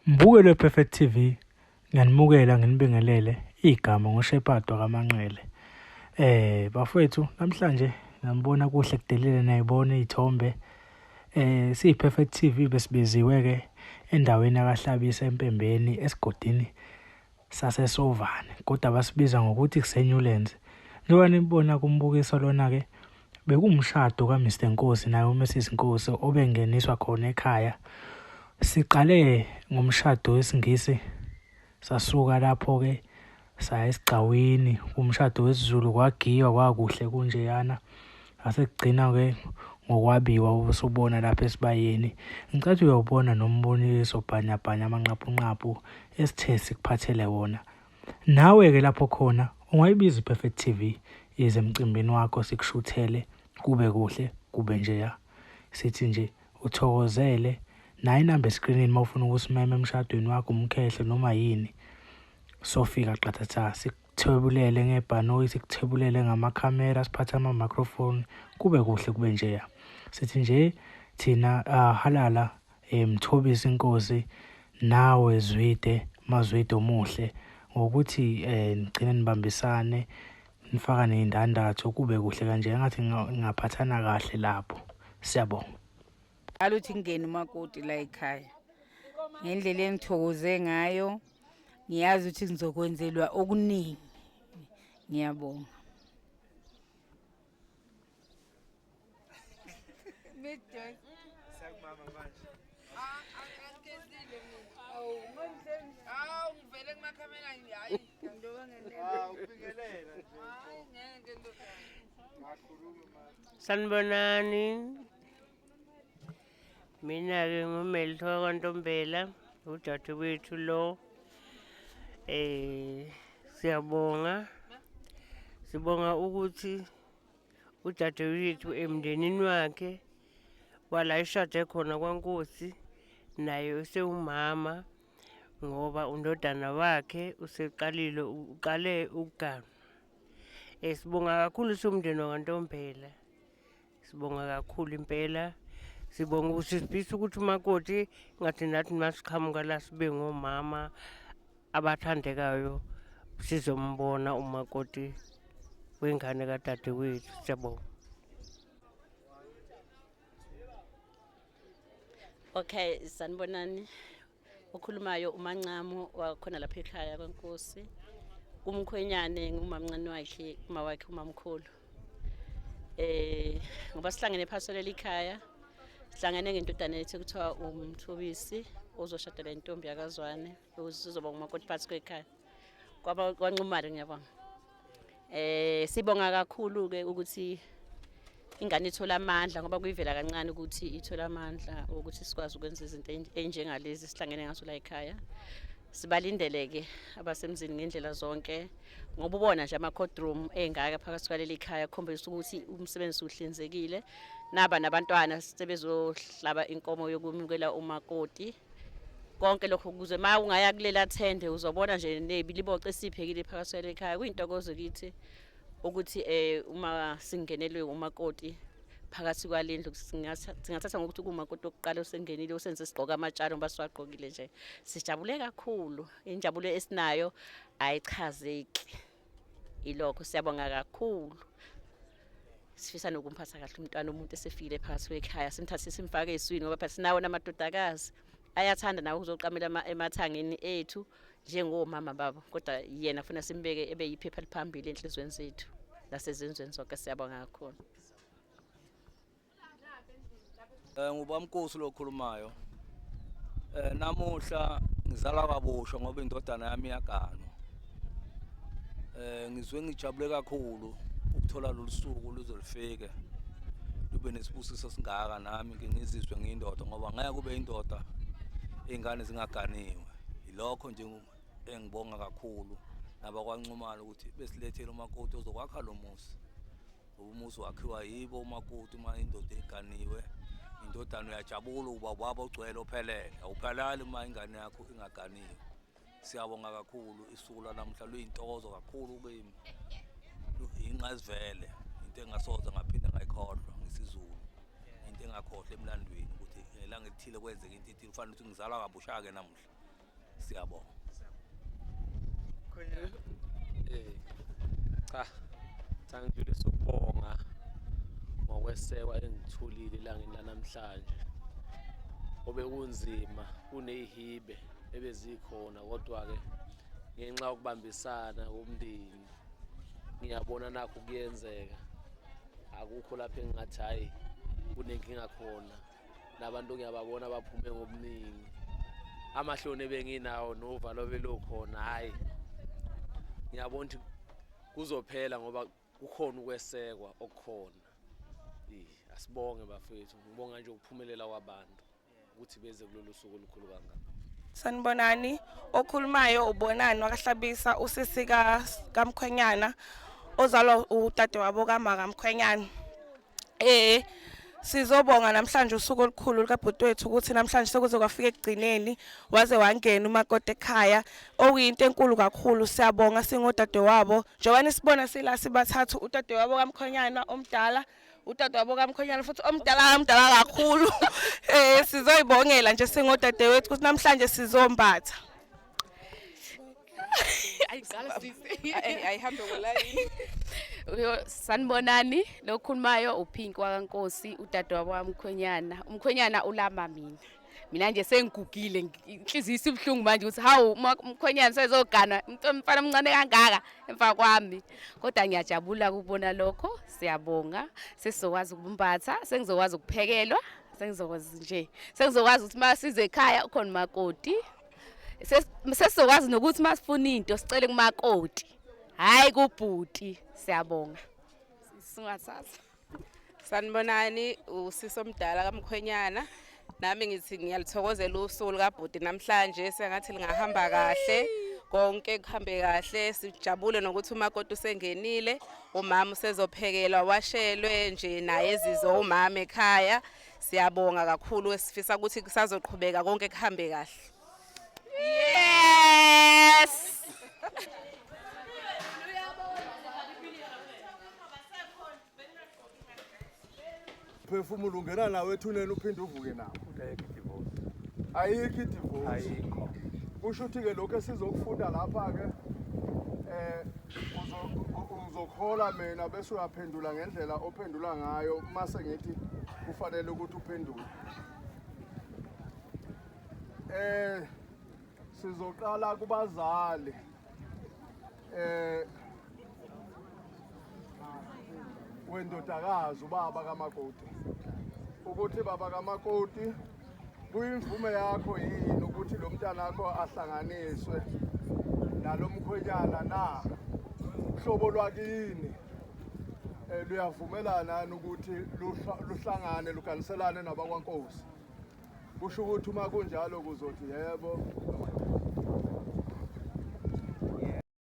Mbukeli wePerfect TV, ngiyanimukela nginibingelele igama ngoShepherd wakaManqele. Bafowethu namhlanje ngiyambona kuhle kudelile nayibona iy'thombe. SiyiPerfect TV besibiziwe-ke endaweni yakaHlabisa eMpembeni esigodini saseSovane kodwa basibiza ngokuthi kuseNewlands. Njengoba nibona kumbukiso lona-ke bekuwumshado kaMr Nkosi naye uMrs Nkosi obengeniswa khona ekhaya. Siqale ngomshado wesiNgisi sasuka lapho-ke saya esigcawini kumshado wesiZulu kwagiywa kwakuhle kunjeyana. Asekugcina-ke ngokwabiwa ubusubona lapha esibayeni. Ngicathi uyawubona nomboniso bhanyabhanya amanqapunqapu esithe sikuphathele wona. Nawe-ke lapho khona ungayibiza i-Perfect TV ize emcimbini wakho sikushuthele kube kuhle kube njeya. Sithi nje uthokozele nayo inamba eskrinini uma ufuna ukusimema emshadweni wakho umkhehle noma yini. Sofika qathatha sikuthwebulele ngebhanoyi sikuthwebulele ngamakhamera siphathe ama-microphone kube kuhle kube njeya. Sithi nje thina halala Mthobisi Nkosi nawe Zwide Mazwide omuhle ngokuthi nigcine nibambisane nifaka ney'ndandatho kube kuhle kanje engathi ngingaphathana kahle lapho. Siyabonga. Qala ukuthi ngingene umakoti la ekhaya. Ngendlela engithokoze ngayo ngiyazi ukuthi ngizokwenzelwa okuningi. Ngiyabonga. Sanibonani. Mina-ke nguMelitho wakwaNtombela, udadewethu lo. Siyabonga. Sibonga ukuthi udadewethu emndenini wakhe wala eshade khona kwaNkosi naye usewumama ngoba undodana wakhe useqalile uqale ukuganwa. Sibonga kakhulu siwumndeni wakwaNtombela. Sibonga kakhulu impela. Sibonga ukuthi sifisa ukuthi umakoti ngathi nathi masiqhamuka la sibe ngomama abathandekayo sizombona umakoti wengane kadadewethu. Siyabonga. Okay, sanibonani. Okhulumayo uMancamo wakhona lapha ekhaya kwenkosi. Kumkhwenyane ngumamncane wakhe, uma wakhe umamkhulu. Ngoba sihlangene phakathi leli khaya. Sihlangene ngendodana yethu kuthiwa uMthobisi ozoshadela intombi yakaZwane, uzoba ngumakoti phakathi kwekhaya. Kwaba kwaNxumalo ngiyabonga. Sibonga kakhulu ke ukuthi ingane ithola amandla ngoba kuyivela kancane ukuthi ithola amandla ukuthi sikwazi ukwenza izinto enjengalezi sihlangene ngazo la ekhaya. Sibalindele ke abasemzini ngendlela zonke ngoba ubona nje ama-court room engaka phakathi kwaleli khaya kukhombisa ukuthi umsebenzi uhlinzekile. Naba nabantwana sebezohlaba inkomo yokumukela umakoti. Konke lokho ukuze uma ungaya kulela thende uzobona nje nebiliboco esiphekile phakathi kwaleli khaya. Kuyintokozo kithi ukuthi uma singenelwe umakoti phakathi kwalendlu singathatha ngokuthi kuwumakoti wokuqala osengenile osenze sigqoka amatshalo ngoba siwagqokile nje. Sijabule kakhulu, injabulo esinayo ayichazeki. Ilokho siyabonga kakhulu. Sifisa nokumphatha kahle umntwana umuntu esefikile phakathi kwekhaya simthathe simfake eswini ngoba phela sinawo namadodakazi ayathanda nawo ukuzoqamela emathangeni ethu njengomama babo, kodwa yena funa simbeke ebe yiphepha eliphambili enhliziyweni zethu nasezenzweni zonke. Siyabonga kakhulu. Ngubamnkosi lo okhulumayo. Namuhla ngizalwa kabusha ngoba indodana yami iyaganwa. Ngizwe ngijabule kakhulu ukuthola lolu suku luze lufike lube nesibusiso singaka nami ke ngizizwe ngiyindoda ngoba ngeke kube indoda iy'ngane zingaganiwe. Yilokho nje engibonga kakhulu nabakwaNxumalo ukuthi besilethele umakoti ozokwakha lo muzi. Umuzi wakhiwa yibo umakoti uma indoda iganiwe. Indodana uyajabula uba ubaba ogcwele ophelele. Awuphelali uma ingane yakho ingaganiwe. Siyabonga kakhulu isuku lanamuhla luyintokozo kakhulu kimi. Ingqayizivele into engasoze ngaphinde ngayikhohlwa ngisiZulu. Into engakhohlwa emlandweni ukuthi ngelanga elithile kwenzeka into ethile kufanele ukuthi ngizalwa kabusha-ke namuhla. Siyabonga. Eh cha cha ngidlulisa ukubonga ngokwesekwa engitholile elangeni lanamhlanje. Obekunzima kunezihibe ebezikhona kodwa-ke ngenxa yokubambisana komndeni ngiyabona nakho kuyenzeka. Akukho lapho engingathi hhayi kunenkinga khona nabantu ngiyababona baphume ngobuningi. Amahloni ebenginawo novalo belukhona hhayi ngiyabona ukuthi kuzophela ngoba kukhona ukwesekwa okukhona. Asibonge bafethu, ngibonga nje ukuphumelela kwabantu ukuthi beze kulolu suku olukhulu kangaka. Sanibonani, okhulumayo uBonani wakaHlabisa, usisi kaMkhwenyana ozalwa udadewabo kamaka Mkhwenyana. Sizobonga namhlanje usuku olukhulu likabhuti wethu ukuthi namhlanje sekuze kwafika ekugcineni waze wangena umakoti ekhaya, okuyinto enkulu kakhulu. Siyabonga singodadewabo, njengoba nisibona sila sibathathu, udadewabo kaMkhwenyana omdala, udadewabo kaMkhwenyana futhi omdala kamdala kakhulu. Sizoyibongela nje singodadewethu ukuthi namhlanje sizombatha. Ayiqala sisi. Ayihambe ngolayini. Sanibonani, lokhulumayo uPinki wakaNkosi, udadewabo kaMkhwenyana. Umkhwenyana ulama mina. Mina nje sengigugile, inhliziyo isibuhlungu manje ukuthi hawu umkhwenyana sezogana umfana omncane kangaka emva kwami. Kodwa ngiyajabula ukubona lokho, siyabonga. Sesizokwazi ukumbatha, sengizokwazi ukuphekelwa, sengizokwazi nje. Sengizokwazi ukuthi masize ekhaya ukhona umakoti. Sesizokwazi nokuthi masifuna into sicele kumakoti. Hayi kubhuti, siyabonga. Singathatha. Sanibonani, usisi omdala kaMkhwenyana. Nami ngithi ngiyalithokozela usuku likabhuti namhlanje, sengathi lingahamba kahle, konke kuhambe kahle, sijabule nokuthi umakoti usengenile, umama usezophekelwa, washelwe nje naye ezizwe umama ekhaya. Siyabonga kakhulu, sifisa ukuthi kusazoqhubeka konke kuhambe kahle. Yes. Phefumulo ungena nawe ethuneni uphinde uvuke nawo. Ayikho i-divorce. Ayikho. Kusho ukuthi-ke lokhu esizokufunda lapha-ke uzokhola mina bese uyaphendula ngendlela ophendula ngayo mase ngithi kufanele ukuthi uphendule. Sizoqala kubazali. Wendodakazi ubaba kamakoti. Ukuthi baba kamakoti kuyimvume yakho yini ukuthi lo mntana wakho ahlanganiswe nalomkhwenyana na? Uhlobo lwakini luyavumelana yini ukuthi luhlangane luganiselane nabakwaNkosi? Kusho ukuthi uma kunjalo kuzothi yebo